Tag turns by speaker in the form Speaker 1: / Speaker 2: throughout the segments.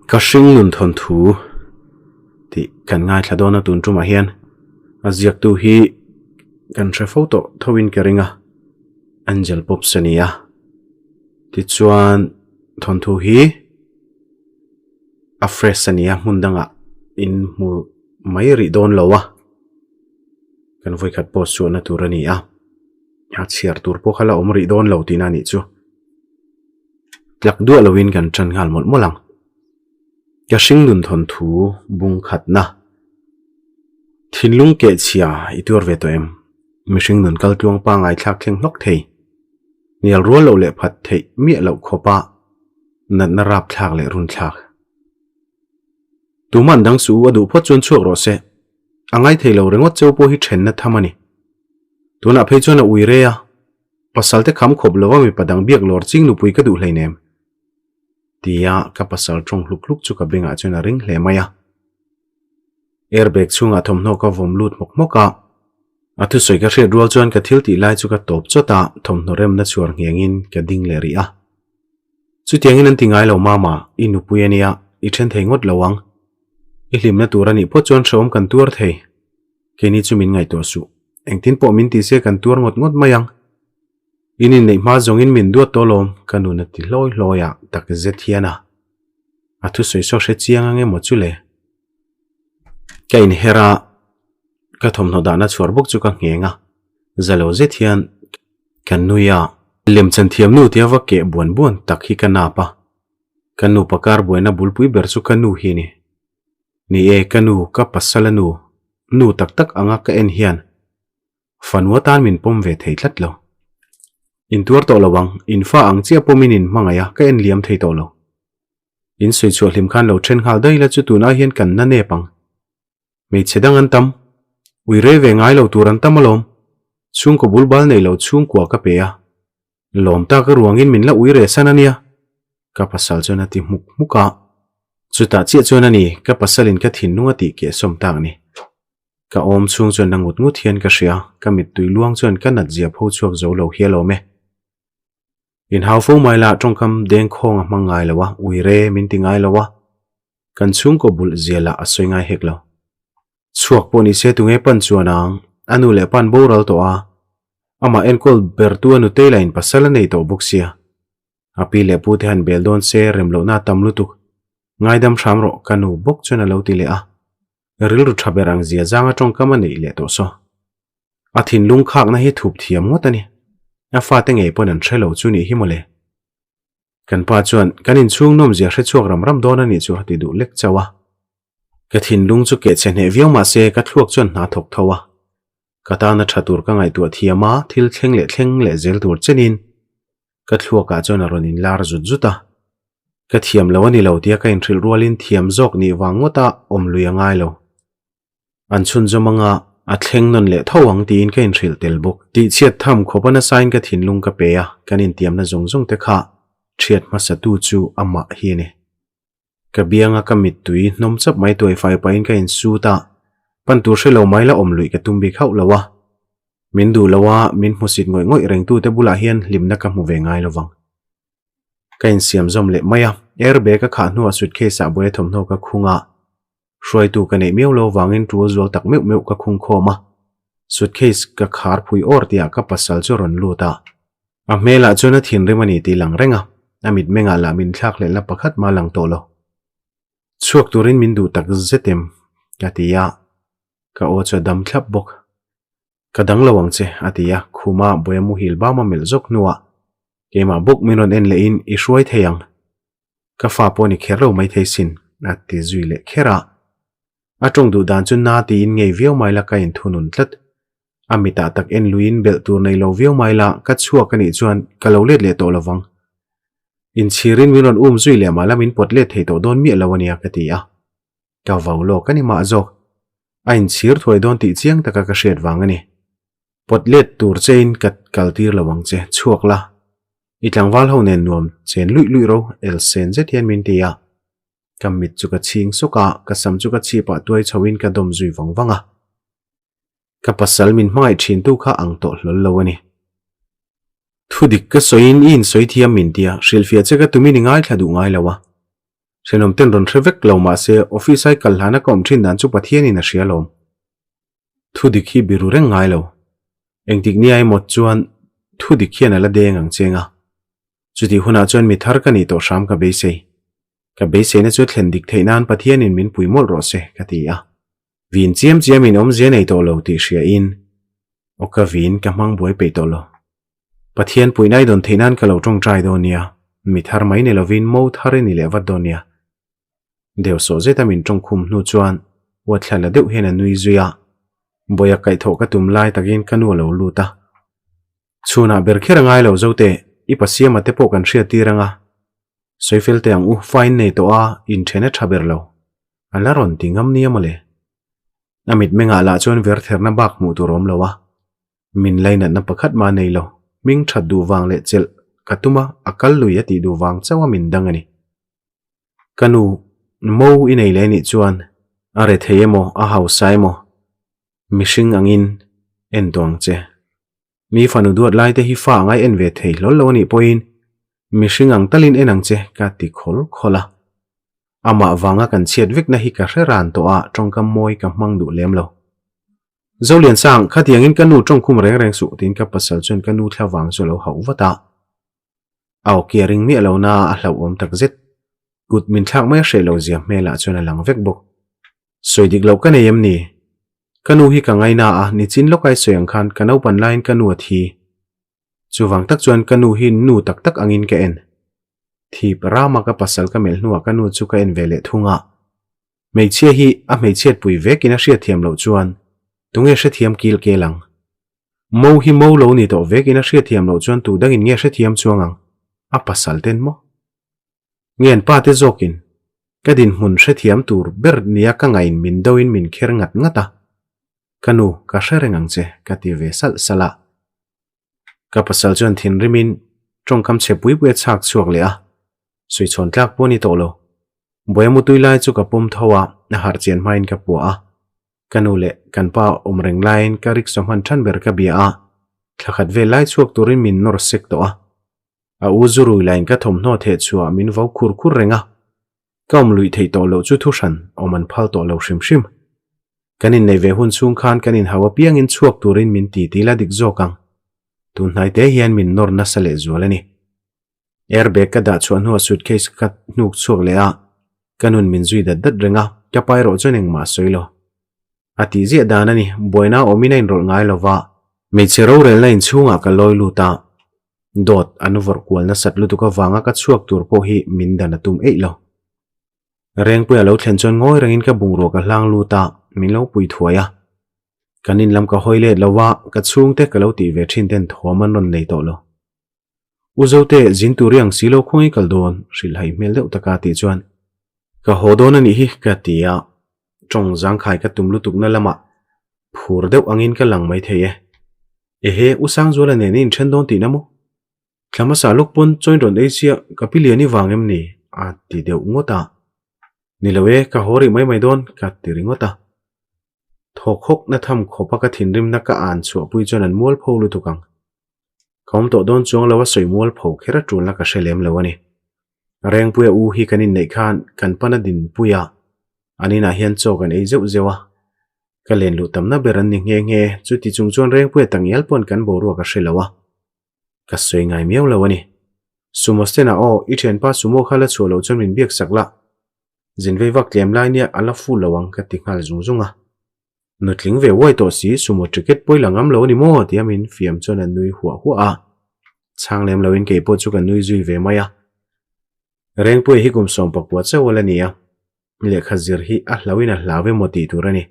Speaker 1: Ka hringnun thawnthu tih kan ngaithla dawn a tun tumah hian a ziaktu hi kan hre fo tawh thoin ka ring a Angel Pops a ni a tichuan thawnthu hi a fresh a ni a hmun dangah in hmu mai rih dawn lo a kan vawikhat post chhuahna tur a ni a a chhiar tur pawh kha la awm rih dawn lo tihna a nih chu. Tlak duah loin kan ṭan nghal mawlh mawlh ang. Ka hringnun thawnthu bung khatna. Thinlung keh chhia i tuar ve tawh em? Mihring nun kal tluang pangai thlak thleng hlawk thei. Hnial rual loh leh phat theih miah loh khawpa natna rap thlak leh run thlak. Tuman dang suh u a duh phawt chuan chhuak rawh se. A ngai thei lo ringawt cheu pawh hi ṭhenna tham a ni. Tunah phei chuan a ui rei a. Pasal te kham khawp lova mipa dang biak lawr ching nupui ka duh hleinem. Tia ka pasal tawng hluk hluk chu ka bengah chuan a ring hle mai a. Airbag chhungah thawmhnaw ka vawm lut hmawk hmawk a. A thusawi ka hriat rual chuan ka thil tih lai chu ka tawp chawt a, thawmhnaw remna chhuar nghengin ka ding leh rih a. Chutiangin an ti ngai lo mama, i nupui a nia, i then thei ngawt lo ang. I hlimna tur a nih phawt chuan hrehawm kan tuar thei. Keini chu min ngaihtuah suh. Engtin pawh min ti se kan tuar ngawt ngawt mai ang. In inneih hma zawngin min duat tawh lawm, ka nun a ti hlawi hlawi a, tak zet hian a. A thusawi saw hre chiang ang emaw chu le. Ka inher a, ka thawmhnaw dahna chhuar bawk chu ka ngheng a, za lo zet hian ka nui a. Lemchan thiam nu tia va keh buan buan tak hi ka nap a, ka nupa kar buaina bulpui ber chu ka nu hi a ni. Ni e, ka nu, ka pasal a nu, nu tak tak anga ka en hian fanu atan min pawm ve thei tlat lo. In tuar tawh lo ang, in fa ang chiah pawmin in hmangaih a, ka en liam thei tawh lo. In sawi chhuah hlim khan lo then nghal daih la chu tunah hian kan na nep ang. Hmeichhe dang an tam, ui re ve ngai lo tur an tam alawm, chhungkaw bul bal nei lo chhungkua ka pe a, Lawm tak ruangin min la ui reh san a nia, ka pasal chuan a ti hmuk hmuk a. Chutah chiah chuan a ni, ka pasalin ka thinlung a tih kehsawm tak ni. Ka awm chhung chuan na ngut ngut hian ka hria, ka mittui luang chuan ka nat zia pho chhuak zo lo hi alawm e. Inhau fo mai lah tawngkam dengkhawng a hmang ngai lo a, ui re min ti ngai lo a, kan chhungkaw bulh zia lah a sawi ngai hek lo. Chhuak pawh ni se tunge pan chuan ang, a nu leh pan boral tawh a, amah enkawl bertu a nutei lah in pasal a nei tawh bawk sia. A pi leh pu te han bel dawn se rem lohna a tam lutuk. Ngaidam hram rawh ka nu bawk chuan a lo ti leh a. Rilru tha ber ang zia zanga tawngkam a neih leh tawh saw. A thinlung khakna hi thup thiam ngawt a ni. A fate ngei pawn an hre lo chu nih hi mawle. Kan pa chuan kan inchhung nawmzia hre chhuak ram ram dawn a nih chu a ti duh lek chauh a. Ka thinlung chu keh chhe hneh viau mah se ka thluak chuan hna thawk tho a. Ka tana tha tur ka ngaihtuah thiam a, thil thleng leh thleng leh zel tur chenin ka thluakah chuan a rawn inlar zut zut a. Ka thiam lo a ni lo tia ka inhrilh rualin thiam zawk nih vang ngawta awm lui a ngai lo. An chhunzawm anga a thleng nawn leh tho ang tiin ka inhrilh tel bawk. Tihchhiat tham khawpa nasain ka thinlung ka pe a, kan intiamna zawng zawng te kha thiat hmasatu chu amah hi a ni. Ka bianga ka mittui hnawm chap mai tuai fai pahin ka insut a, pan tur hre lo mai la awm luih ka tum bik hauh lo a. Min duh lo a, min hmusit ngawih ngawih rengtute bulah hian hlimna ka hmu ve ngai lo vang. Ka insiam zawm leh mai a, airbag a khah hnuah suitcase ah buai thawmhnaw ka khung a, hruaitu ka neih miau lo vangin tul zual tak meuh meuh ka khung khawm a, suitcase ka khar phui awr tihah ka pasal chu a rawn lut a. A hmelah chuan a thinrim a ni tih lang reng a, a mitmengah lah min thlak hlelhna pakhat mah lang tawh lo. Chhuak turin min duh tak zet em? ka ti a, ka aw chu a dam thlap bawk. Ka dang lo ang che, a ti a, khuma buai a muhil bam a melh zawk hnuah keimah bawk min rawn en lehin i hruai thei ang. Ka fa pawh ni kher lo mai thei sin, a ti zui leh kher a. A tawng duh dan chu na tiin ngei viau mai la ka inthunun tlat. A mitah tak en luiin belh tur nei lo viau mai la ka chhuak a nih chuan ka lo let leh tawh lo vang. Inchhirin min rawn um zui leh mah la min pawt let thei tawh dawn miah lo a nia ka ti a. Ka vau lawk a ni mah zawk. A inchhir thuai dawn tih chiang taka ka hriat vang a ni. Pawt let tur chein ka kal tir lo ang che, chhuak la. I tlangval ho nen nuam chen luih luih ro el sen zet hian min ti a. Ka mit chu ka chhing sawk a, ka sam chu ka chhipah tuai chhoin ka dawm zui vang vang a. Ka pasal min hmangaih thin tu kha ang tawh hlawl lo a ni. Thudik ka sawiin i insawi thiam min tia, hrilhfiah che ka tumin i ngaithla duh ngai lo a. Thenawm ten rawn hre vek lo mahse office ai kal hlana ka awm thin dan chu Pathianin a hria lawm. Thu dik hi biru reng ngai lo. Engtik nia emaw chuan thu dik hian a la deng ang cheng a. Chutih hunah chuan mi thar ka nih tawh hram ka beisei. Ka beiseina chu thlen dik theih nan Pathianin min pui mawlh rawh se ka ti a. Vin chiam chiamin awmzia nei tawh lo tih hria in aw ka vin ka hmang buai peih tawh lo. Pathian puihna i dawn theih nan ka lo tawngtai dawn nia, mi thar mai ni lovin mo thar i ni leh vat dawn nia. Deu sawh zeta min tawngkhum hnu chuan uathla la deuh hian a nui zui a, Bawiha kaihthawh ka tum lai takin ka nu a lo lut a. Chhunah ber kher a ngai lo Zote, i pasiama te pawh kan hriat tir anga. Sawifel teh ang u, fa in nei tawh a, inthen a tha ber lo. A la rawn ti ngam nia mawle. A mitmengah lah chuan vertherna bak hmuh tur awm lo a. Min lainatna pakhat mah nei lo, hming that duh vang leh chelh ka tum a, a kal lui a tih duh vang chauh a min dang a ni. Ka nu, Mo i nei leh nih chuan a rethei emaw a hausa emaw mihring angin en tawh ang che. Mi fanu duat lai te hi fa angai en ve thei hlawl lo anih pawhin mihring ang talin en ang che ka ti khawl khawl a. Amah vanga kan chhiat vekna hi ka hre ran tawh a tawngkam mawi ka hmang duh lem lo. Zoliansang, khatiangin ka nu tawngkhum reng reng suh tiin ka pasal chuan ka nu thla vang chu a lo hauh vat a. A awki a ring miah lo na a hlauhawm tak zet. Kut min thlak mai a hreh lo zia hmelah chuan a lang vek bawk. Sawi dik loh ka nei em ni? Ka nu hi ka ngaina a, nichin lawk ai sawi ang khan ka naupan laiin ka nu a thi. Chuvang tak chuan ka nu hi nu tak tak angin ka en. Thip rama ka pasal ka melh hnuah ka nu chu ka en ve leh thung a. Hmeichhia hi a hmeichhiat pui vekin a hriatthiam loh chuan tunge hrethiam kil kel ang? Mo hi mo lo ni tawh vekin a hriatthiam loh chuan tu dangin nge hrethiam chuang ang? A pasal ten maw? Ngen pa te zawkin ka dinhmun hrethiam tur ber nia ka ngain min doin min kher ngat ngat a, Ka nu, ka hre reng ang che, ka ti ve salh salh a. Ka pasal chuan thinrimin tawngkam chhe pui pui a chhak chhuak leh a, suichhawn tlak pawh a ni tawh lo. Buai mutui lai chu ka pawm tho a, a harh chian hmain ka puah a. Ka nu leh kan pa awm reng laiin ka rickshaw hman than ber ka bia a, thla khat vel lai chhuak turin min nawr sek tawh a. A u zu rui laiin ka thawmhnaw theh chhuah min vo khur khur reng a, ka awm luih theih tawh loh chu thuhran awm an phal tawh lo hrim hrim. Kan inneih ve hun chhung khan kan inhau apiangin chhuak turin min ti ti la dik zawk ang. Tun hnai te hian min nawr nasa leh zual a ni. Airbag ka dah chhuah hnuah suitcase ka hnuk chhuak leh a, ka nun min zui dat dat reng a, ka pa erawh chuan engmah a sawi lo. A tih ziah dan a ni, buaina awmin a inrawlh ngai lo va. Hmeichhe rorelna inchhungah ka lawi lut a, dawt an vawrh kual nasat lutuk avanga ka chhuak tur pawh hi min dan a tum eih lo. Rengpuia lo thlen chuan ngawi rengin ka bungrua ka hlang lut a, min lo pui thuai a. Kan in lam ka hawi let lo a, ka chhungte ka lo tih ve thin ten thawm an rawn nei tawh lo. U Zote, zin tur i ang si lo khawngi kal dawn, hrilhhai hmel deuh taka tih chuan, Ka haw dawn a nih hi, ka ti a. Tawng zangkhai ka tum lutukna lamah phur deuh angin ka lang maithei e. Ehe, U Sangzuala nen i inthen dawn tihna maw? Thla hmasa lawk pawn chawi rawn ei chiah ka pi lian i vang em ni? a ti deuh ngawt a. Ni lo e, ka haw rih mai mai dawn ka ti ringawt a. Thawk hawk na tham khawp a ka thinrimna ka an chhuahpui chuan an mualpho lutuk ang. Ka awm tawh dawn chuang lo a sawi mualpho kher a tulna ka hre lem lo a ni. Rengpuia u hi kan inneih khan kan pana dinpui a, an inah hian chaw kan ei zeuh zeuh a. Ka len luh tamna ber an ni nghe nghe, chuti chung chuan Rengpuia tangial pawn kan boruak a hre lo a. Ka sawi ngai miau lo a ni. Sumo stand-ah aw, i thianpa Sumo kha la chhuah loh chuan min biak sak la. Zin vei vak tlem lai nia a la full lo ang ka ti nghal zung zung a. Nutling ve uai tawh si, Sumo ticket pawi la ngam lo a ni maw? tia min fiam chuan a nui huah huah a. Chhang lem loin kei pawh chu ka nui zui ve mai a. Rengpuia hi kum 19 chauh a la ni a, lehkha zir hi a hlauhin a hlau emaw tih tur a ni.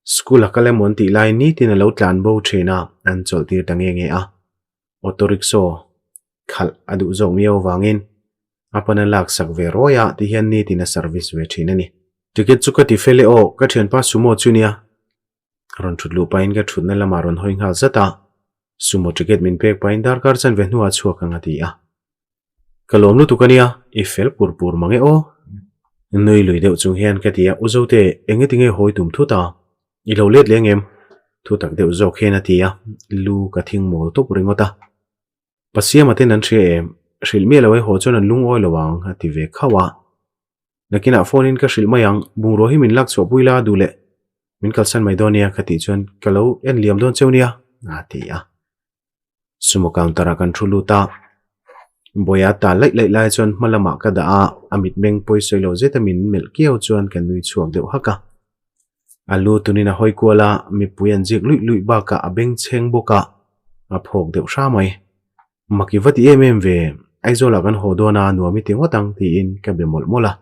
Speaker 1: School a kal emaw an tih laiin nitin a lo tlan bo thin a, an chawlh tir ta nge nge a. Auto rickshaw khalh a duh zawk miau avangin a pan a lak sak ve rawi a ti hian nitin a service ve thin a ni. Ticket chu ka ti fel e aw, ka thianpa sumo chu nia. Rawn thut luh pahin ka thutna lamah rawn hawi nghal zat a, sumo ticket min pek pahin darkar chanve hnuah chhuak ang a ti a. Ka lawm lutuk a nia, i fel pur pur mang e aw. Nui lui deuh chung hian ka ti a, U Zote, eng nge tinge hawi tum thut a? I lo let leng em? Thu tak deuh zawk hian a ti a, lu ka thing mawl tawp ringawt a. Pasiama ten an hria em? Hrilh miah lo ai haw chuan an lungawi lo ang, a ti ve khauh a. Nakinah phone in ka hrilh mai ang, bungrua hi min lak chhuah pui la duh leh min kalsan mai dawn nia ka tih chuan ka lo en liam dawn cheu nia a ti a. Sumo counter ah kan thu lut a, Bawiha ta laih laih lai chuan hma lamah ka dah a, a mitmeng pawi sawi lo zeta min melh kiau chuan ka nui chhuak deuh hak a. A lu tunin a hawi kual a, mipui an zik luih luih bakah a beng chheng bawk a, a phawk deuh hra mai. Mak i va ti em em ve, Aizawlah kan haw dawn a, nuam i ti ngawt ang tiin ka be mawlh mawlh a.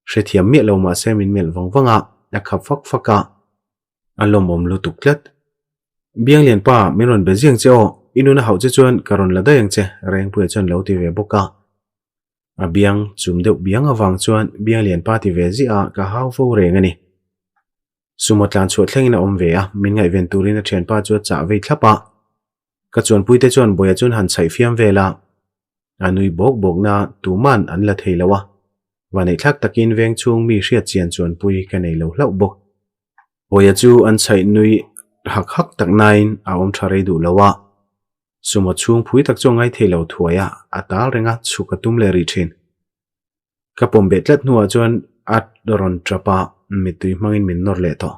Speaker 1: Hrethiam miah lo mahse min melh vang vang a, a khap fak fak a, a lawmawm lutuk tlat. Bianglian pa, min rawn be ziang che aw, i nun a hauh che chuan ka rawn la daih ang che, Rengpuia chuan lo ti ve bawk a. A biang chum deuh biang avang chuan Bianglian pa ti ve ziah a, ka hau fo reng a ni. Sumo tlan chhuah thlengin a awm ve a, min ngaihven turin a thianpa chu a chah vei thlap a. Ka chuanpuite chuan Bawiha chuan han chhaih fiam vel a, a nui bawk bawk na tuman an la thei lo a, vaneihthlak takin veng chhung mi hriat chian chuanpui ka nei lo hlauh bawk. Bawiha chu an chhaih nui hak hak tak nain a awm tha rei duh lo a, sumo chhung phui tak chu a ngaithei lo thuai a, a tal reng a, chhuk a tum leh rih thin. Ka pawm beh tlat hnuah chuan a rawn tap a, mittui hmangin min nawr leh tawh.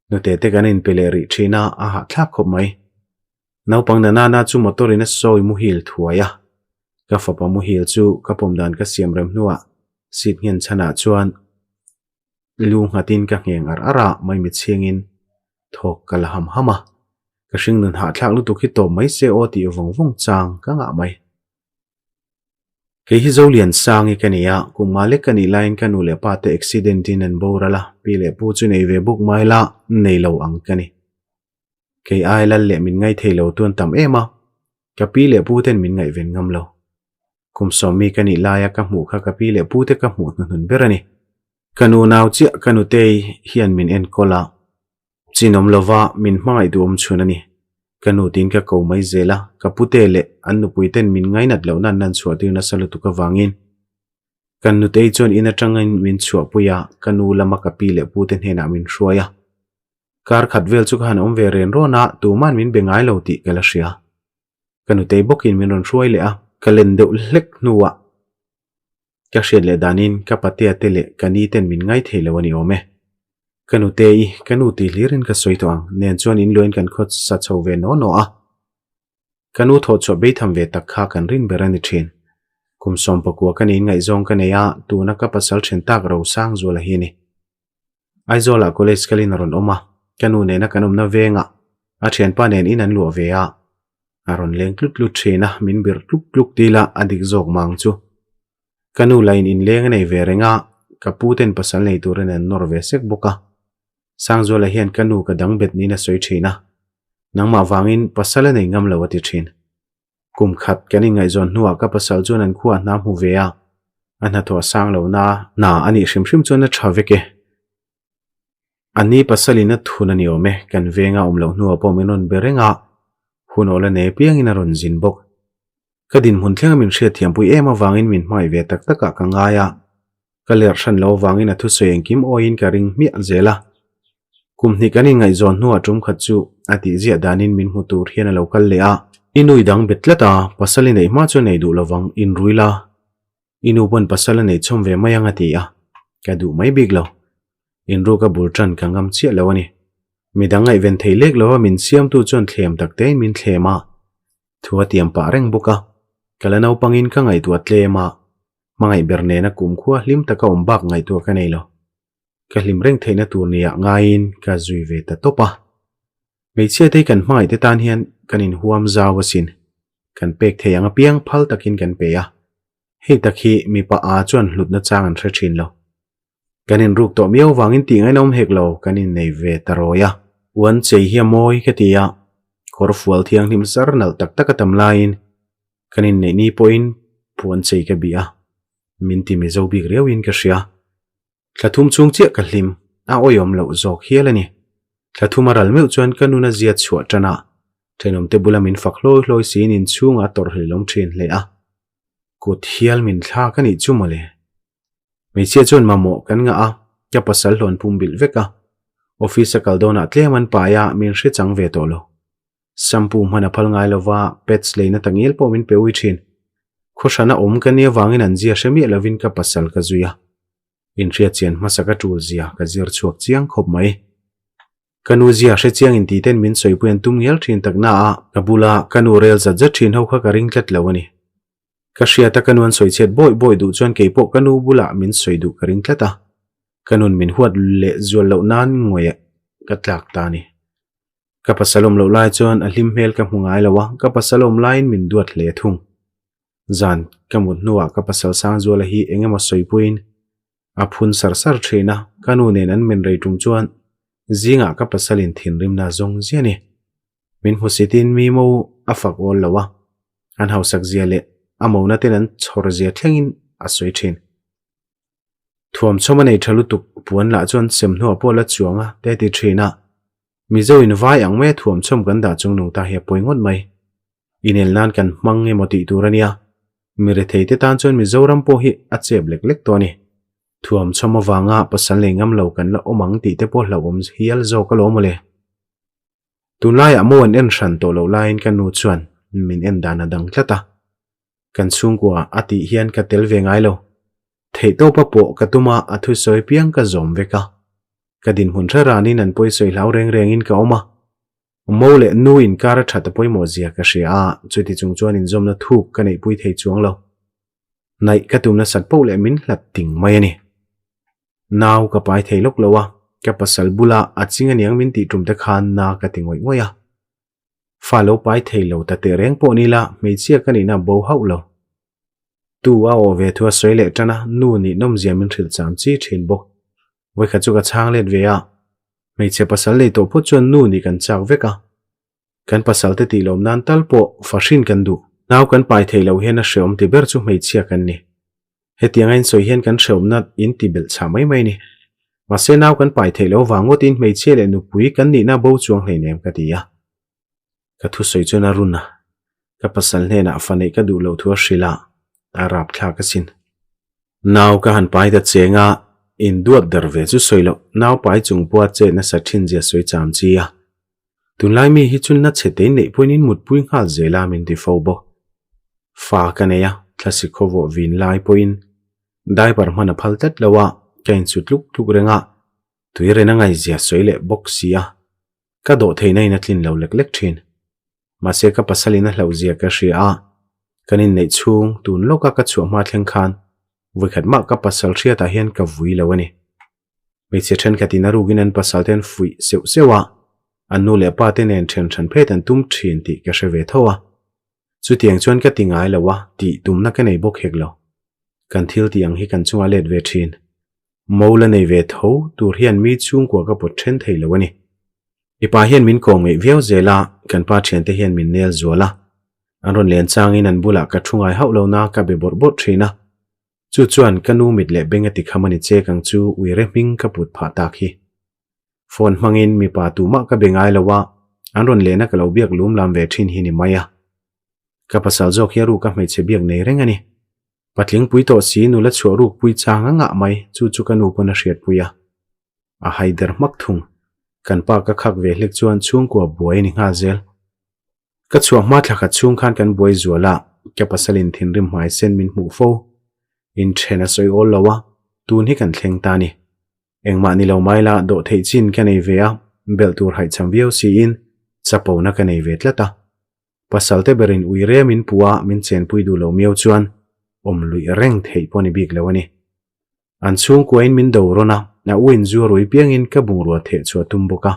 Speaker 1: Nute te kan inpe leh rih thin a, a hahthlak khawp mai. Naupang Nanana chu motor in a sawi muhil thuai a, ka fapa muhil chu ka pawm dan ka siam rem hnuah seat nghen chhanah chuan lu nghatin ka ngheng ar ar a, maimi chhingin thawk ka la ham ham a. Ka hringnun hahthlak lutuk hi tawp mai se aw tih vawng vawng chang ka ngah mai. Kei hi Zolian Sangi ka ni a, kum nga lek ka nih laiin ka nu leh pa te accident in an boral a, pi leh pu chu nei ve buk mai la, nei lo ang ka ni. Kei ai lal leh min ngaih thei lo tuan tam em a, ka pi leh pu ten min ngaihven ngam lo. Kum sawmmi ka nih laia ka hmuh kha ka pi leh pu te ka hmuh hnuhnun ber a ni. Ka nu nau chiah ka nutei hian min enkawl a, Chinawm lova min hmangaih duhawm chhun a ni. Ka nu tiin ka ko mai zel a, ka pute leh an nupui ten min ngainat lohna an lan chhuah tir nasa lutuk avangin kan nutei chuan in atangin min chhuahpui a, ka nu lama ka pi leh pute hnenah min hruai a. Kar khat vel chu ka han awm ve ren rawn a, tuman min be ngai lo tih ka la hria. Ka nutei bawkin min rawn hruai leh a, ka len deuh hlek hnuah Ka hriat leh danin ka patea te leh ka ni ten min ngai thei lo a ni awm e. Ka nute i, ka nu tih hlirin ka sawi tawh ang, nen chuan in luain kan khaw sa chho ve naw naw a. Ka nu thawh chhuah beitham ve tak kha kan rin ber a ni thin. Kum 19 ka niin ngaihzawng ka nei a, tuna ka pasal then tak Rosang Zuala hi a ni. Aizawlah college kalin a rawn awm a, ka nu nena kan awmna vengah a thianpa nen in an luah ve a, A rawn leng tlut tlut thin a, min birh tluk tluk til a, a dik zawk mang chu. Ka nu lain inleng a nei ve reng a, ka pu ten pasal nei turin an nawr ve sek bawk a. Sangzuala hian ka nu ka dang bet niin a sawi thin a, nangmah vangin pasal a nei ngam lo a ti thin. Kum khat kan inngaihzawn hnuah ka pasal chuan an khuaa hna hmu ve a, a hnathawh a sang lo na, hna a nih hrim hrim chuan a tha vek e. A ni pasalin a thun a ni awm e, kan venga awm loh hnuah pawh min rawn be reng a, hun awla nei apiangin a rawn zin bawk. Ka dinhmun thlenga min hriatthiampui em avangin min hmangaih ve tak takah ka ngai a, ka lerh hran lo avangin a thusawi engkim awiin ka ring hmiah zel a. Kum hnih kan inngaihzawn hnuah tum khat chu a tihziah danin min hmu tur hian a lo kal leh a. I nui dang bet tlat a, pasal i neih hma chuan ei duh lovang, inrui la. I nu pawn pasal a nei chhawm ve mai ang a ti a, ka duh mai bik lo. Inruk a bul tan ka ngam chiah lo a ni. Midang ngaihven thei lek lova min siamtu chuan thlem tak tein min thlem a, thu a tiam pah reng bawk a. Ka la naupangin ka ngaihtuah tlem a, hmangaih ber nena kumkhua hlim taka awm bak ngaihtuah ka nei lo. Ka hlim reng theihna tur niah ngaiin ka zui ve ta tawp a. Hmeichhia te hi kan hmangaih te tan hian kan inhuam zau asin. Kan pek thei ang apiang phal takin kan pe a. Hei tak hi mipa a chuan hlutna chang an hre thin lo. Kan inruk tawh miau vangin tih ngaihna awm hek lo kan innei ve ta rawi a. Uan chei hi a mawi ka ti a, kawr fual thianghlim zar nalh tak tak a tam laiin kan inneih ni pawhin puan chei ka bih a, min ti mizo bik riauin ka hria. Thla thum chhung chiah ka hlim, a awihawm loh zawk hial a ni. Thla thum a ral meuh chuan ka nuna zia chhuah tan a, thenawmte bula min fak hlawi hlawi siin inchhungah a tawrhhlelawm thin hle a. Kut hial min thlak a nih chu mawle. Hmeichhia chuan mamawh kan ngah a, ka pasal hlawn pum bilh vek a. Office a kal dawnah tlem an pai a, min hre chang ve tawh lo. Shampoo hman a phal ngai lova, pads leina ta ngial pawh min pe ui thin. Khawhrana awm ka nia vangin an zia hre miah lovin ka pasal ka zui a. Inhriatchian hmasa ka tul zia ka zir chhuak chiang khawp mai. Ka nu zia hre chiang in tih ten min sawipui an tum ngial thin tak na a, ka bula ka nu rel zat zat thin ho kha ka ring tlat lo a ni. Ka hriat a ka nu an sawi chhiat bawi bawi duh chuan kei pawh ka nu bulah min sawi duh ka ring tlat a, ka nun min huat leh zual loh nan ngawih ka tlak ta a ni. Ka pasal awm loh lai chuan a hlim hmel ka hmu ngai lo a, ka pasal awm laiin min duat hle thung. Zan ka mut hnuah ka pasal Sangzuala hi eng emaw sawipuiin a phun sar sar thin a, ka nu nen an men rei tum chuan zingah ka pasalin thinrimna zawng ziah a ni. Min hmusitin mi mo a fak awl lo a, an hausak zia leh a mona ten an chhawr zia thlengin a sawi thin. Thuam chhawm a nei tha lutuk puan lah chuan sem hnuah pawh la chuang a te ti thin a, Mizo in vai ang maia thuam chhawm kan dah chung nung ta hi a pawi ngawt mai. Inel nan kan hmang emaw tih tur a nia. Mi rethei te tan chuan Mizoram pawh hi a chep lek lek tawh a ni. Thuam chhawm avanga pasal nei ngam lo kan la awm ang tih te pawh hlauhawm hial zawk alawm mawle. Tunlaiah mo an en hran tawh loh laiin ka nu chuan min en dan a dang tlat a. Kan chhungkua a tih hian ka tel ve ngai lo. Theihtawpa pawh ka tum a, a thusawi piang ka zawm vek a. Ka dinhmun hre ranin an pawisawi hlau reng rengin ka awm a. Mo leh nu inkar a that a pawimawh zia ka hria a, chuti chung chuan inzawmna thuk ka neihpui thei chuang lo. Hnaih ka tum nasat poh leh min hlat ting mai a ni. Nau ka pai thei lawk lo a, ka pasal bula a ching aniang min tih tum te khan na ka ti ngawih ngawih a. Fa lo pai thei lo ta teh reng pawh ni la, hmeichhia ka nihna bo hauh lo. Tu a aw ve thu a sawi leh tan a, nu nih nawmzia min hrilh cham chi thin bawk. Vawikhat chu ka chhang let ve a, hmeichhe pasal nei tawh phawt chuan nu nih kan chak vek a. Kan pasal te tih lawm nan tal pawh fa hrin kan duh. Nau kan pai thei lo hian a hreawm ti ber chu hmeichhia kan ni. Hetiang a insawi hian kan hreawmna in ti belh chhah mai mai a ni. Mahse nau kan pai theih loh vang ngawtin hmeichhia leh nupui kan nihna bo chuang hleinem ka ti a. Ka thusawi chuan a run a, ka pasal hnenah fa neih ka duh loh thu a hrilh a, a rap thlak asin. Nau ka han pai ta cheng a, in duat der ve chu sawi loh, nau pai chung pawha chet nasa thin zia sawi cham chi a. Tunlai mi hi chu na chhe te neih pawhin in mutpui nghal zel a min ti fo bawk. Fa ka nei a, thlasik khawvawh vin lai pawhin diaper hman a phal tlat lo a, ka insu tluk tluk reng a, tui ren a ngaihzia sawi leh bawk si a, ka dawh theihna in a tlin lo lek lek thin. Mahse ka pasal in a hlauh zia ka hria a, kan inneih chhung tun lawka ka chhuah hma thleng khan vawikhat mah ka pasal hriatah hian ka vui lo a ni. Hmeichhe thenkhatin a rukin an pasal te an fuih seuh seuh a, an nu leh pa te nen then hran phet an tum thin tih ka hre ve tho a. Chutiang chuan ka ti ngai lo a, tih tumna ka nei bawk hek lo. Kan thil tih ang hi kan chungah let ve thin. Mo la nei ve tho tur hian mi chhungkua ka pawt then thei lo a ni. Mipa hian min kawm ngeih viau zel a, kan pa thiante hian min nel zual a. An rawn len changin an bulah ka thu ngai hauh lo na ka be bawrh bawrh thin a. Chu chuan ka nu mit leh beng a ti kham a ni chek ang chu uire hming ka put phah tak hi. Phone hmangin mipa tumah ka be ngai lo a, an rawn lehna ka lo biak lum lam ve thin hi ni mai a. Ka pasal zawk hi a ruk a hmeichhe biak nei reng a ni. Patling pui tawh si nula chhuah ruk pui chang a ngah mai chu chu ka nu pawn a hriatpui a. A haider hmak thung. Kan pa ka khak ve hlek chuan chhungkua buai a ni nghal zel. Ka chhuah hma thla khat chhung khan kan buai zual a, ka pasalin thinrim hmai sen min hmuh fo. Inthen a sawi awl lo a, tun hi kan thleng ta a ni. Engmah ni lo mai la, dawh theih chin ka nei ve a, belh tur haihcham viau siin chapona ka nei ve tlat a. Pasal te berin ui re min pu a, min chenpui duh lo miau chuan awm luih reng theih pawh ni bik lo a ni. An chhungkuain min do rawn a, a u inzua rui piangin ka bungrua theh chhuah tum bawk a.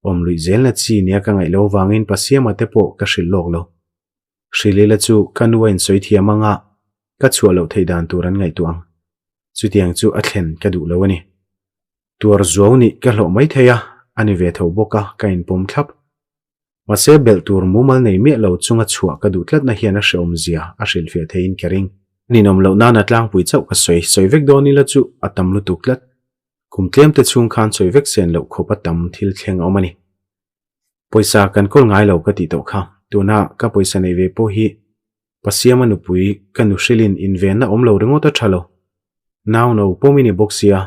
Speaker 1: Awm luih zelna chi nia ka ngaih lo vangin Pasiama te pawh ka hrilh lawk lo. Hrilila chu ka nu a insawi thiam anga ka chhuah loh theih dan tur an ngaihtuah ang. Chutiang chu a thlen ka duh lo a ni. Tuar zuau nih ka hlawh mai thei a, a ni ve tho bawk a, ka inpawm thlap. Mahse belh tur mumal nei miah lo chunga chhuah ka duh tlatna hian a hreawm zia a hrilhfiah theiin ka ring. Ninawm loh nana tlangpui chauh ka sawi sawi vek dawn ila chu a tam lutuk tlat. Kum tlem te chhung khan sawi vek sen loh khawp a tam thil thleng a awm a ni. Pawisa kan kawl ngai lo ka tih tawh kha, tuna ka pawisa neih ve pawh hi Pasiama nupui ka nu hrilhin invenna awm lo ringawt a tha lo. Nau no pawm i ni bawk sia,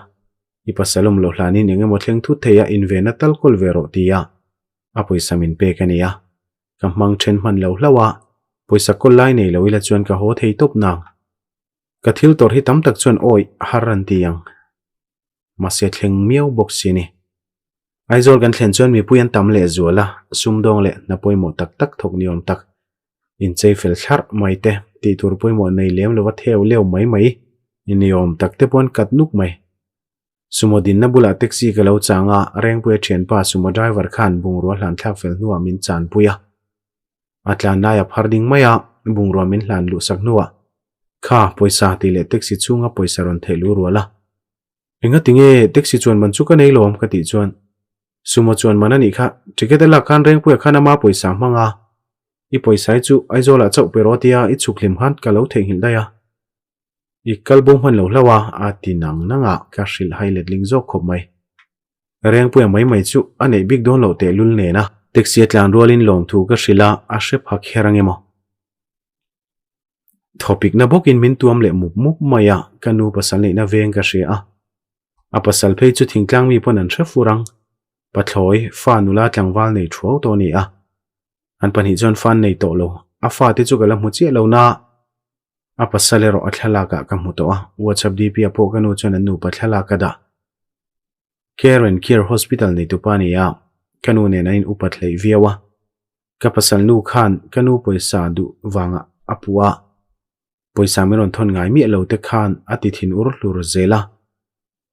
Speaker 1: i pasal awm loh hlanin eng emaw thleng thut thei a invenna tal kawl ve rawh tia a pawisa min pek a ni a. Ka hmang then hman lo hlauh a, pawisa kawl lai nei lo ila chuan ka haw thei tawp nang. Ka thil tawrh hi tam tak chuan awih har an ti ang. Mahse thleng miau bawk si a ni. Aizawl kan thlen chuan mipui an tam leh zual a, sumdawng leh hna pawimawh tak tak thawk ni awm tak, inchei fel thlarh mai te, tih tur pawimawh nei lem lova theu leu mai mai ni awm tak te pawh an kat nuk mai. Sumo dinna bulah taxi ka lo chang a, Rengpuia thianpa sumo driver khan bungrua hlan thlak fel hnuah min chanpui a. A tlan lai a phar ding mai a, bungrua min hlan luhsak hnuah, Kha, pawisa tih leh taxi chhunga pawisa rawn theih lu rual a. Engati nge taxi chuan man chu ka nei lawm ka tih chuan, Sumo chuan man a nih kha, ticket a lak khan Rengpuia khan ama pawisa hmang a, i pawisa hi chu Aizawlah chauh pe rawh tia i chhuk hlim khan ka lo theihnghilh daih a. I kal bo hman lo hlauh a, a ti nang nang a, ka hrilh hai letling zawk khawp mai. Rengpuia mai mai chu a neih bik dawn loh tehlul nen a. Taxi a tlan rualin lawmthu ka hrilh a, a hre pha kher ang emaw? Thawpikna bawkin min tuam leh mup mup mai a, ka nu pasal neihna veng ka hria a. A pasal phei chu thingtlang mi pawn an hre fur ang. Pathlawi, fa nula tlangval nei thuau tawh a ni a. An pahnih chuan fa an nei tawh lo, a fate chu ka la hmu chiah lo na. A pasal erawh a thlalak ah ka hmu tawh a, WhatsApp DP ah pawh ka nu chuan an nupa thlalak a dah. Care and Cure Hospital neitupa a ni a, ka nu nen an in upat hleih viau a. Ka pasal nu khan ka nu pawisa duh vangah a puh a, pawisa min rawn thawn ngai miah lo te khan a ti thin ur hlur zel a.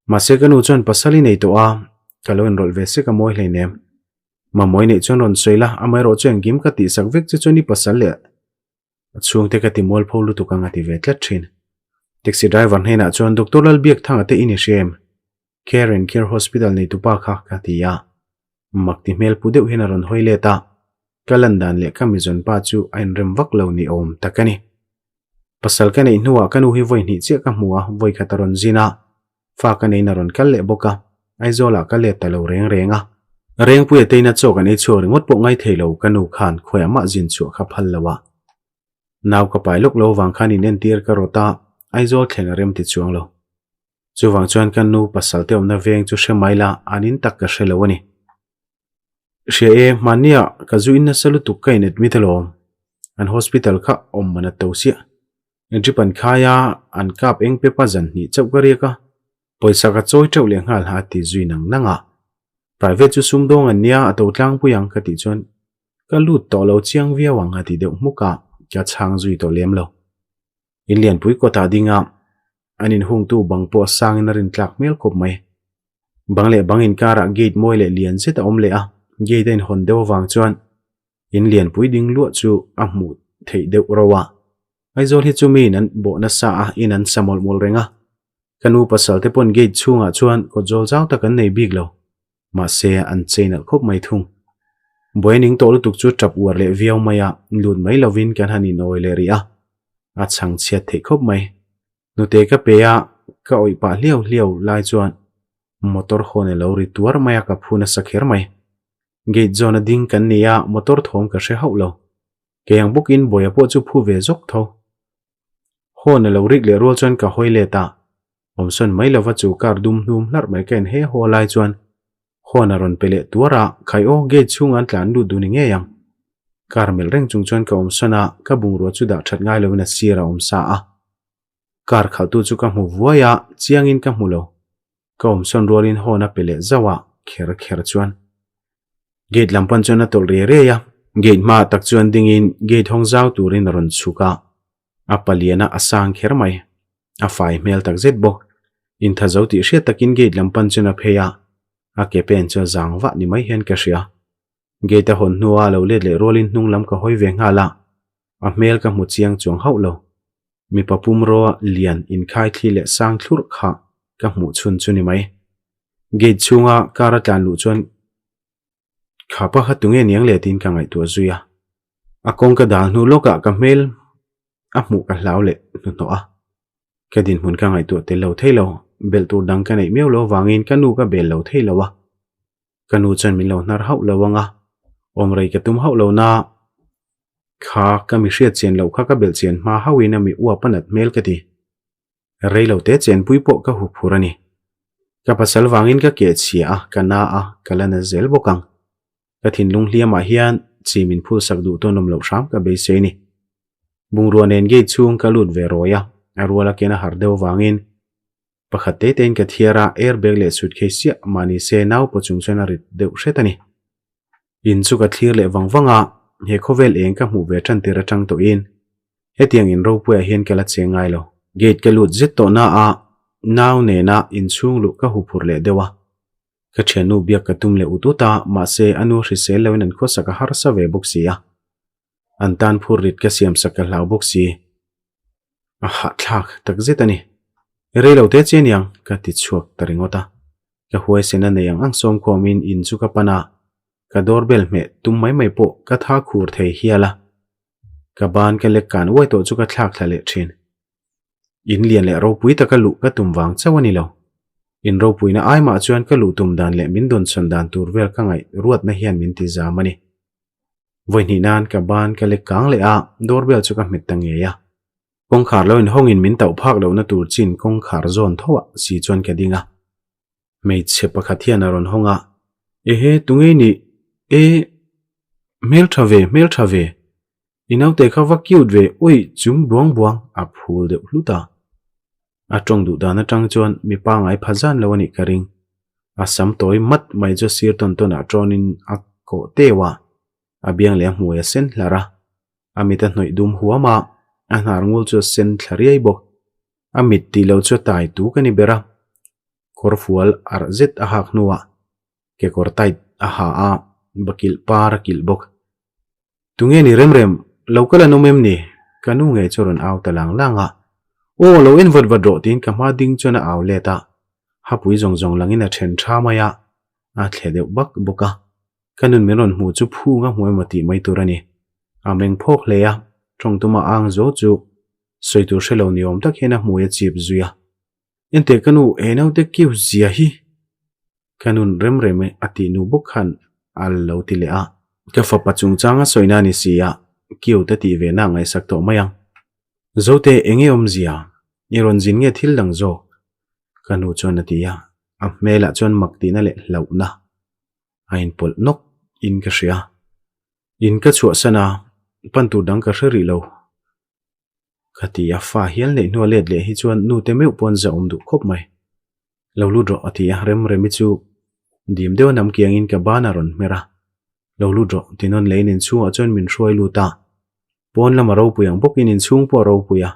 Speaker 1: Mahse ka nu chuan pasal i nei tawh a, ka lo inrawlh ve sek a mawi hleinem. Mamawi neih chuan rawn sawi la, amaherawh chu engkim ka tihsak vek che chuan i pasal leh A chhungte ka ti mualpho lutuk ang a ti ve tlat thin. Taxi driver hnenah chuan Doctor Lalbiakthanga te in i hria em? Care and Care Hospital neitupa kha ka ti a. Mak ti hmel pu deuh hian a rawn hawi let a. Ka lan dan leh ka mizawn pa chu a inrem vak lo ni awm tak a ni. Pasal ka neih hnuah ka nu hi vawi hnih chiah ka hmu a, vawi khat a rawn zin a. Fa ka neiin a rawn kal leh bawk a, Aizawlah ka let ta lo reng reng a. Rengpuia teina chaw kan ei chhuak ringawt pawh ngai thei lo, ka nu khan khawiah mah zin chhuah kha phal lo a. Nau ka pai lawk lo vang khan in entir ka rawt a, Aizawl thleng a rem ti chuang lo. Chuvang chuan ka nu pasal te awmna veng chu hre mai la, an in tak ka hre lo a ni. Hria e, hmannia ka zu in nasa lutuk ka in admit alawm. An hospital kha awm man a to siah. Drip an khai a, an kap eng pepa zan hnih chauh ka riak a, pawisa ka chawi teuh leh nghal ha a ti zui nang nang a. Private chu sumdawng an nia a to tlangpui ang ka tih chuan ka lut tawh lo chiang viau ang a ti deuh hmuk a, ka chhang zui tawh lem lo. In lianpui kawtah ding a, an inhungtu bang pawh a sangin a rintlak hmel khawp mai. Bang leh bang inkarah gate mawi leh lian zet a awm leh a, gate a inhawn deuh avang chuan in lianpui ding luah chu a hmuh theih deuh ro a. Aizawl hi chu miin an bawh nasa a, in an sa mawlh mawlh reng a. Ka nu pasal te pawn gate chhungah chuan kawtzawl zau tak an nei bik lo. Mahse, an chei nalh khawp mai thung. Buai ning tawh lutuk chu tap uar leh viau mai a, lut mai lovin kan han inawi leh rih a. A chhang chhiat theih khawp mai. Nute ka pe a, ka awih pah hliau hliau lai chuan motor hawn a lo ri tuar mai a, ka phu nasa kher mai. Gate zawn a ding kan ni a, motor thawm ka hre hauh lo. Kei ang bawkin Bawia pawh chu phu ve zawk tho. Hawn a lo rik leh rual chuan ka hawi let a, awmsawn mai lova chu car dum hnum hlarh mai ka en he haw lai chuan hawn a rawn pe leh tuar a, khai aw gate chhungah an tlan lut dun i ngei ang. Car melh reng chung chuan ka awmsawn a, ka bungrua chu dah that ngai loin a sir a awm sa a. Car khalhtu chu ka hmu vuai a, chiangin ka hmu lo. Ka awmsawn rualin hawn a pe leh zauh a, kher kher chuan. Gate lam pan chuan a tawlh riai riai a, gate hmaah tak chuan dingin gate hawng zau turin a rawn chhuk a, a palian a a sang kher mai. A fai hmel tak zet bawk. Intha zo tih hriat takin gate lam pan chuan a phei a, a ke pen chu a zang vah ni mai hian ka hria. Gate a hawn hnua a lo let leh rualin hnung lam ka hawi ve nghal a, a hmel ka hmu chiang chuang hauh lo. Mipa pumraw lian inkhai thli leh sang thlurh kha ka hmuh chhun chu ni mai. Gate chhunga car a tlan luh chuan kha pa kha tunge niang le tiin ka ngaihtuah zui a. A kawng ka dal hnu lawkah ka hmel a hmuh ka hlau leh hnuhnawh a. Ka dinhmun ka ngaihtuah tel lo thei lo, belh tur dang ka neih miau lo avangin ka nu ka bel lo thei lo a. Ka nu chuan min lo hnar hauh lo ang a, awm rei ka tum hauh lo na, kha ka mi hriat chian loh kha ka belh chian hma hauhin a mi uap a nat hmel ka ti. Rei lo te chenpui pawh ka hu phur a ni. Ka pasal vangin ka keh chhia a, ka na a, ka la na zel bawk ang. Ka thinlung hliamah hian chi min phul sak duh tawn awm loh hram ka beisei a ni. Bungrua nen gate chhung ka lut ve rawi a, a ruala ken a harh deuh avangin. Pakhat te tein ka thiar a, airbag leh suitcase chiah mah ni se nau pawh chung chuan a rit deuh hret a ni. In chu ka thlir leh vang vang a, he khawvel eng ka hmuh ve tan tir atang tawhin hetiang in ropuiah hian ka la cheng ngai lo. Gate ka lut zet tawh na a, nau nena inchhung luh ka huphurh leh deuh a. Ka thiannu biak ka tum leh ut ut a, mahse a nu hrisel loin an khawsak a harsa ve bawk si a. An tan phur rit ka siamsak ka hlau bawk si. A hahthlak tak zet a ni. Rei lo te che aniang ka ti chhuak ta ringawt a. Ka huaisen a nei ang ang sawm khawmin in chu ka pan a, ka doorbell hmeh tum mai mai pawh ka tha khur thei hial a. Ka ban ka lek kan uai tawh chu ka thlak thla leh thin. In lian leh ropui taka luh ka tum vang chauh a ni lo. In ropuina ai mah chuan ka luh tum dan leh min dawnchhawn dan tur vel ka ngaih ruatna hian min ti zam a ni. Vawihnih nan ka ban ka lek kang leh a, doorbell chu ka hmet ta ngei a. Kawngkhar lo inhawngin min tauh phak lohna tur chin kawngkhar zawn tho ah si chuan ka ding a. Hmeichhe pakhat hian a rawn hawng a, Ehe, tunge i nih? E, hmeltha ve, hmeltha ve. I naute kha va cute ve, ui, chum buang buang, a phul deuh hlut a. A tawng duh dan atang chuan mi pangai pha zan lo a nih ka ring. A sam tawi mat mai chu sir tawn tawn ah tawnin a kawh teu a, a biang leh a hmui a sen hlar a, a mit a hnawih dum huam a, a hnar ngul chu a sen thla riai bawk. A mit tih lo chu a tai tu ka ni ber a, kawr fual arh zet a hak hnuah kekawr tight a ha a, bakilh par a kilh bawk. Tunge ni rem rem, lo kal an awm em ni? Ka nu ngei chu a rawn au ta lang lang a. Aw, lo en vat vat rawh tiin ka hma ding chuan a au let a. Hapui zawng zawng langin a then tha mai a, a thle deuh bak bawk a. Ka nun min rawn hmuh chu phung a hmu emaw tih mai tur a ni. A meng phawk hle a, tawng tuma ang zo chu sawi tur hre lo ni awm tak hian a hmui a chip zui a. Enteh ka nu, he naute kiu zia hi! Ka nun rem rem e a tih nu bawk khan a lo ti leh a. Ka fapa chungchang a sawina a ni si a, cute a tih ve na ngaihsak tawh mai ang. Zote eng nge awmzia? I rawn zin nge thil dang zawk? Ka nu chuan a ti a, a hmelah chuan mak tihna leh hlauhna a inpawlh nawk in ka hria. In ka chhuahsan a, pan tur dang ka hre rih lo. Ka ti a, fa hial neih hnua let leh hi chuan nu te meuh pawn za awm duh khawp mai. Lo lut rawh a ti a, Remremi chu dim deuh a nam kiangin ka ban a rawn hmer a. Lo lut rawh ti nawn leh in inchhungah chuan min hruai lut a. Pawn lama ropui ang bawkin inchhung pawh a ropui a.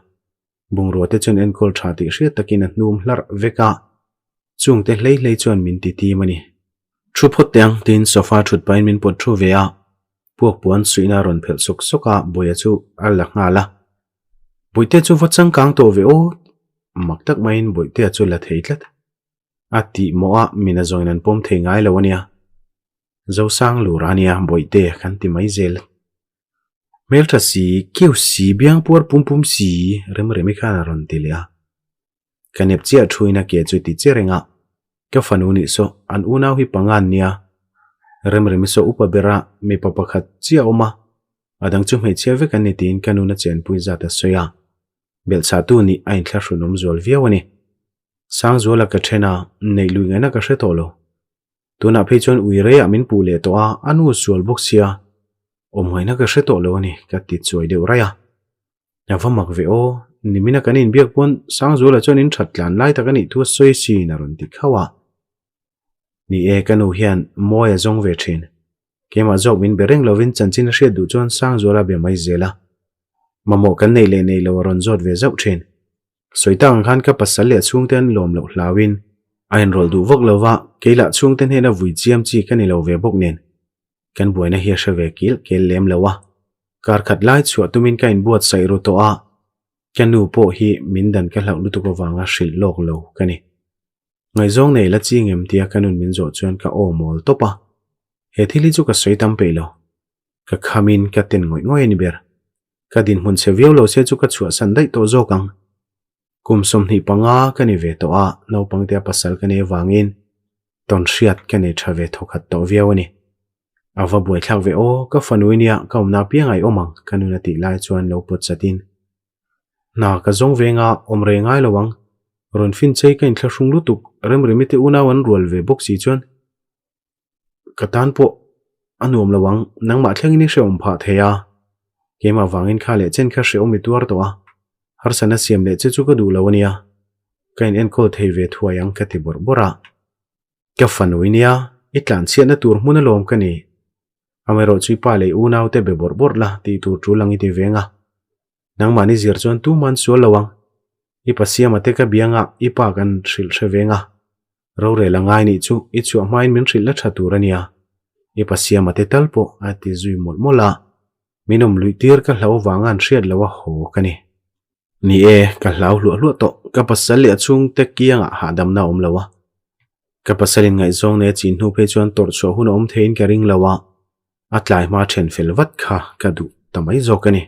Speaker 1: Bungrua te chuan enkawl tha tih hriat takin a hnum hlarh vek a, chungte hlei hlei chuan min ti tim a ni. Thu phawt teh ang tiin sofa thut pahin min pawt thu ve a, puak puan suihna a rawn phelh sawk sawk a, Bawia chu a la nghal a. Bawihte chu va changkang tawh ve aw, mak tak maiin Bawihtea chu la thei tlat. A tih mawh a, min a zawin an pawm thei ngai lo a nia. Zosang lur a nia Bawihte kan ti mai zel. Hmeltha si, kiu si, biang puar pum pum si, Remremi khan a rawn ti leh a. Ka nep chiah thuin a ke chu ti che reng a, ka fanu nih saw an unau hi panga an nia. Remremi saw upa bera mipa pakhat chiah a awm a, a dang chu hmeichhia vek an ni tiin ka nuna chenpui zat a sawi a. Belhchhahtu nih a inthlahrunawm zual viau a ni. Sangzuala ka then a, neih lui ngaihna ka hre tawh lo. Tunah phei chuan ui reiah min puh leh tawh a, a nu sual bawk sia, awm ngaihna ka hre tawh lo a ni, ka ti chuai deuh raih a. A va mak ve aw, nimina kan inbiak pawn Sangzuala chuan in that tlan lai tak a nih thu a sawi sin a rawn ti khauh a. Ni e, ka nu hian mawi a zawng ve thin. Keimah zawk min be reng lovin chanchin a hriat duh chuan Sangzuala a be mai zel a. Mamawh kan neih leh neih lo a rawn zawt ve zauh thin. Sawi tak ang khan ka pasal leh chhungte an lawm loh hlauin a inrawlh duh vak lo va, kei lah chhungte hnena vui chiam chi ka ni lo ve bawk nen kan buaina hi a hre ve kil kel lem lo a. Kar khat lai chhuah tumin ka inbuatsaih ru tawh a, ka nu pawh hi min dan ka hlauh lutuk avanga hrilh lawk lo ka ni. Ngaihzawng nei la ching em tia ka nun min zawh chuan ka aw mawl tawp a, he thil hi chu ka sawi tam peih lo. Ka khamin ka ten ngawih ngawih a ni ber. Ka dinhmun chhe viau lo se chu ka chhuahsan daih tawh zawk ang. Kum 25 ka ni ve tawh a, naupang tea pasal ka nei avangin tawn hriat ka nei tha ve thawkhat tawh viau a ni. A va buaithlak ve aw, ka fanu i nia, ka awmna apiang a i awm ang, ka nun a tih lai chuan lo pawt chatin. Hna ka zawng ve nga, awm rei ngai lo ang. Rawn fin chei ka inthlahrung lutuk, Remremi te unau an rual ve bawk si chuan ka tan pawh a nuam lo ang, nangmah thlengin i hrehawm phah thei a, keimah vangin kha leh chen kha hrehawm i tuar tawh a, harsatna siam leh che chu ka duh lo a nia. Ka in enkawl thei ve thuai ang ka ti bawrh bawrh a. Ka fanu i nia, i tlanchhiatna tur hmun alawm ka ni. Amaherawhchu i pa leh i unaute be bawrh bawrh la tih tur tul ang i ti veng a. Nangmahni zir chuan tuman sual lo ang. I pa siama te ka bianga i pa kan hrilh hre veng a. Rorel a ngai nih chu i chhuah hmain min hrilh la tha tur a nia. I pa siama te tal pawh a ti zui mawlh mawlh a. Min awm luih tir ka hlau vanga an hriat loh a haw ka ni. Ni e, ka hlau hluah hluah tawh. Ka pasal leh a chhungte kiangah hahdamna a awm lo a. Ka pasalin ngaihzawng nei a chin hnu phei chuan tawrh chhuah hun a awm theiin ka ring lo a, a tlai hma then fel vat kha ka duh ta mai zawk a ni.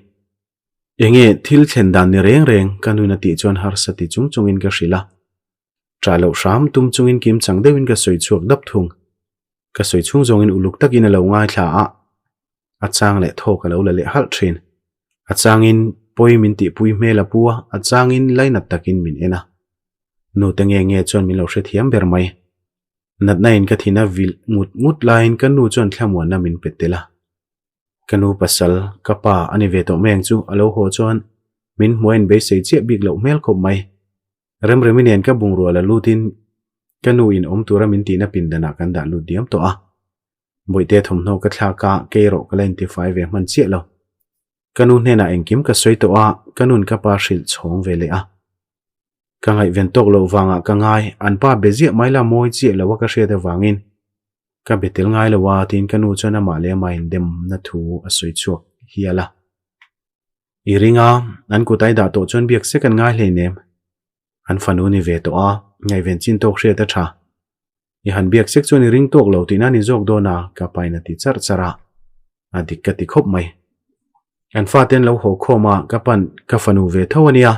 Speaker 1: Enge thil thlen dan ni reng reng ka nuin a tih chuan harsa ti chung chungin ka hrilh a. Ṭah loh hram tum chungin kim chang deuhin ka sawi chhuak dap thung. Ka sawi chhung zawngin uluk takin a lo ngaithla a, a chang leh thawk a lo la leh halh thin. A changin pawi min tihpui hmel a pu a, a changin lainat takin min en a. Nute nge nge chuan min lo hrethiam ber mai. Natna in ka thin a vilh ngut ngut laiin ka nu chuan thlamuanna min pe tel a. Ka nu pasal, ka pa a ni ve tawh mai ang chu a lo haw chuan min hmuh a inbeisei chiah bik loh hmel khawp mai. Remremi nen ka bungrua la lutin ka nu in awm tura min tihna pindanah kan dah lut diam tawh a. Bawihte thawmhnaw ka thlak a, kei erawh ka la intifai ve hman chiah lo. Ka nu hnenah engkim ka sawi tawh a, ka nun ka pa hrilh chhawng ve leh a. Ka ngaihven tawk loh vangah ka ngai, an pa be ziah mai la mawi chiah lo a ka hriat avangin ka be tel ngai lo a tiin ka nu chuan amah leh amah indemna thu a sawi chhuak hial a. I ring a, an kut ai dah tawh chuan biak sek an ngai hleinem. An fanu ni ve tawh a, ngaihven chin tawk hriat a tha. I han biak sek chuan i ring tawk lo tihna ni zawk dawn a, ka pain a ti charh charh a. A dik ka ti khawp mai. An fate an lo haw khawm a, ka pan ka fanu ve tho a nia,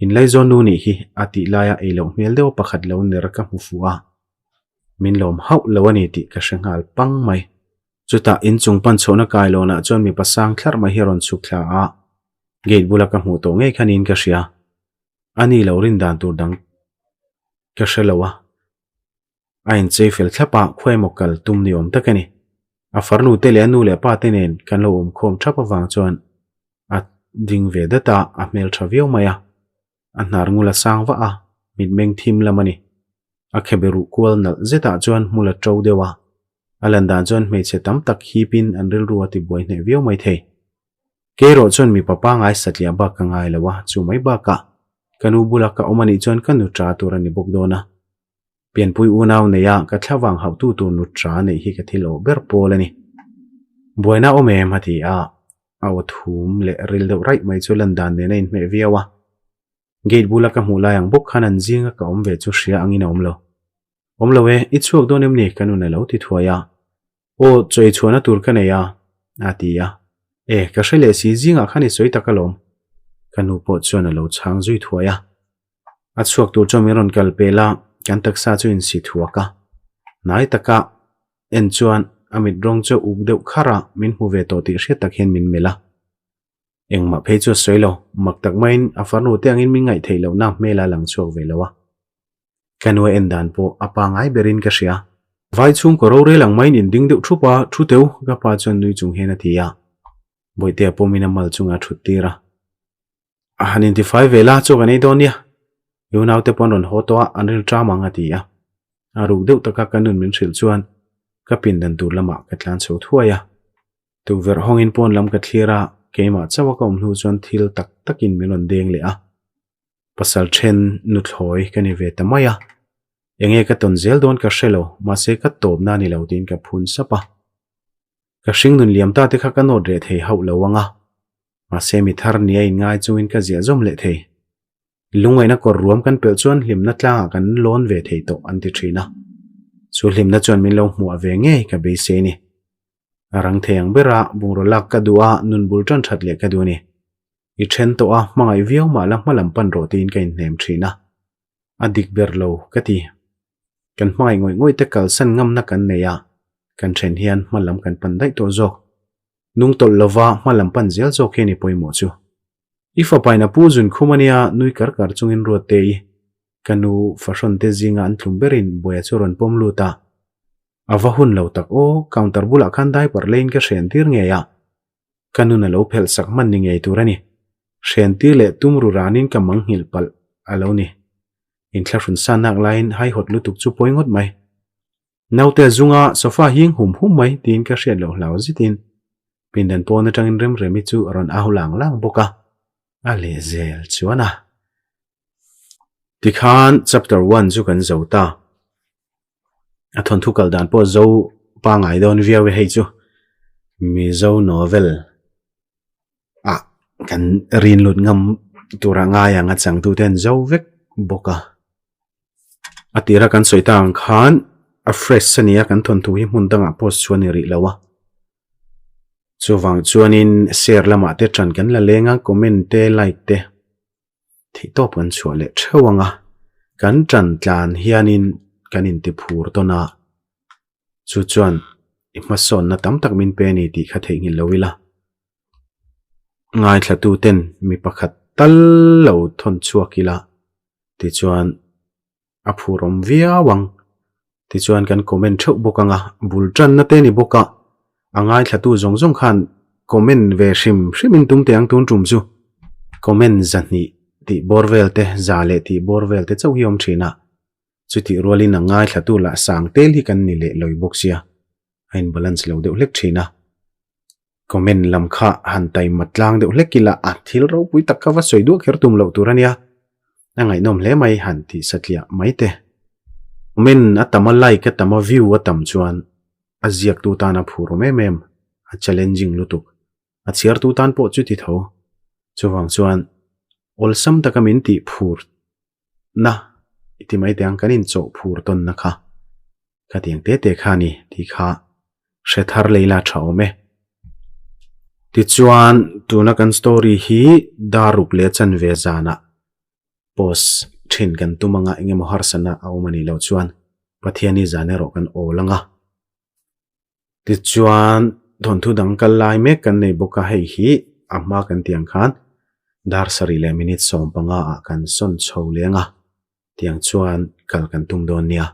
Speaker 1: inlaizawn nu nih hi a tih laia ei loh hmel deuh pakhat lo ner ka hmu fuh a. Min lawm hauh lo a ni tih ka hre nghal pang mai. Chutah inchung pan chhohna kailawnah chuan mipa sang thlarh mai hi a rawn chhuk thla a, gate bula ka hmuh tawh ngei kha niin ka hria. A ni lo rin dan tur dang ka hre lo a, a inchei fel thlap a, khuai emaw kal tum ni awm tak a ni. A farnu te leh a nu leh pa te nen kan lo awm khawm thap avang chuan a ding ve dat a, a hmeltha viau mai a. A hnar ngul a sang vah a, mitmeng thim lam a ni. A khebe ruh kual nalh zetah chuan hmul a to deuh a, a lan dan chuan hmeichhe tam tak hipin an rilru a tibuai hneh viau mai thei. Keirawh chuan mipa pangai satliah bak ka ngai lo a, chu mai bakah ka nu bula ka awm anih chuan ka nu ta tur a ni bawk dawn a. Pianpui unau neia ka thlavang hauhtu tur nu ta neih hi ka thil awh ber pawl a ni. Buaina awm em a ti a, a aw thum leh ril deuh raih mai chu lan dan nen a inhmeh viau a. Gate bula ka hmuh lai ang bawk khan an zinga ka awm ve chu hria angin a awm lo. Awm lo e, i chhuak dawn em ni? Ka nun a lo ti thuai a. Aw, chaw ei chhuahna tur ka nei a, a ti a. E, ka hre leh si, zingah khan i sawi tak alawm. Ka nu pawh chuan a lo chhang zui thuai a. A chhuak tur chuan min rawn kal pel a, kan taksa chu insi thuak a. Hnai taka en chuan a mit rawng chu a uk deuh kharh a, min hmu ve tawh tih hriat tak hian min melh a. Engmah phei chu a sawi lo, mak tak maiin a farnu te angin min ngaih theih lohna hmel a lang chhuak ve lo a. Ka nu a en dan pawh a pangai berin ka hria. Vai chhungkaw rorel ang maiin in ding deuh thup a, thu teu, ka pa chuan nui chung hian a ti a. Bawihtea pawmin a mal chungah a thut tir a. A han intifai ve la, chaw kan ei dawn nia. I unaute pawh an rawn haw tawh a, an ril ṭam ang a ti a. A ruk deuh taka ka nun min hrilh chuan ka pindan tur lamah ka tlan chho thuai a. Tukverh hawngin pawn lam ka thlir a, keimah chauha ka awm hnu chuan thil tak takin min rawn deng leh a. Pasal then nuthlawi ka ni ve ta mai a, enge ka tawn zel dawn ka hre lo, mahse ka tawpna a ni lo tiin ka phun sap a. Ka hring nun liam ta te kha ka nawt reh thei hauh lo ang a, mahse mi thar nia inngai chungin ka ziah zawm leh thei. Lungngaihna kawr ruam kan pelh chuan hlimna tlangah kan lawn ve thei tawh an ti thin a, chu hlimna chuan min lo hmuah ve ngei ka beisei a ni. A rang thei ang bera bungraw lak ka duh a, nun bul tan that leh ka duh a ni. I then tawh a, hmangaih viau mah la hma lam pan rawh tiin ka inhnem thin a. A dik ber lo ka ti. Kan hmangaih ngawih ngawih te kalsan ngamna kan nei a, kan then hian hma lam kan pan daih tawh zawk. Nung tawlh lova hma lam pan zel zawk hi a ni pawimawh chu. I fapain a pu zun khum a nia, nui kar kar chungin Ruatte i ka nu fahrawn te zinga an tlum berin Buaia chu rawn pawm lut a. A va hun lo tak aw, counter bulah khan diaper leiin ka hren tir ngei a. Ka nun a lo phelh sak hman ni ngei tur a ni. Hren tir leh tum ru ranin ka mangnghilh palh a lo ni. Inthlahrun sa nak laiin haihawt lutuk chu pawi ngawt mai. Naute a zunga sofa hing hum hum mai tiin ka hriat loh hlau zetin pindan pawn atangin Remremi chu a rawn au lang lang bawk a, a lehzel chuan a. Tikhan chapter one chu kan zo ta. A thawnthu kal dan pawh zo pangai dawn viau e hei chu Mizo novel ah kan rin lut ngam tura ngai ang a changtu te an zo vek bawk a. A tira kan sawi ta ang khan a fresh a nia kan thawnthu hi hmun dangah post chu a ni rih lo a. Chuvang chuanin share lamah te ṭan kan la leng a comment te like te Theihtawp kan chhuah leh theuh ang a, kan ṭan tlan hianin kan intiphur tawn a, chu chuan i hmasawnna tam tak min pe a ni tih kha theihnghilh lo ila. Ngaithlatuten mi pakhat tal lo thawn chhuak ila tichuan a phur awm viau ang. Tichuan kan comment theuh bawk ang a, bul tanna te ni bawk a, a ngaithlatu zawng zawng khan comment ve hrim hrim in tum teh ang tun tum chu. Comment zahnih tih bawr vel te, za leh tih bawr vel te chauh hi awm thin a, chutih rualin a ngaithlatu lah sang tel hi kan ni leh lawi bawk sia, a in balance lo deuh hlek thin a. Comment lam kha han taima tlang deuh hlek ila a thil ropui tak kha va sawi duah kher tum loh tur a nia. A ngaihnawm hle mai han tih satliah mai te. Comment a tam a like a tam a view a tam chuan a ziaktu tan a phur awm em em, a challenging lutuk. A chhiartu tan pawh chuti tho. Chuvang chuan awlsam taka min tih phur na i ti mai teh ang kan inchawh phur tawnna kha. Khatiang te te kha a ni tih kha hre thar lei la tha awm e. Tichuan tuna kan story hi daruk leh chanve zanah post thin kan tum anga engemaw harsatna a awm a nih loh chuan Pathian hi zan erawh kan awl anga. Tichuan thawnthu dang kal lai mek kan nei bawk a, hei hi a hma kan tih ang khan dar sarih leh minute 15 ah kan sawn chho leng a, tiang chuan kal kan tum dawn nia.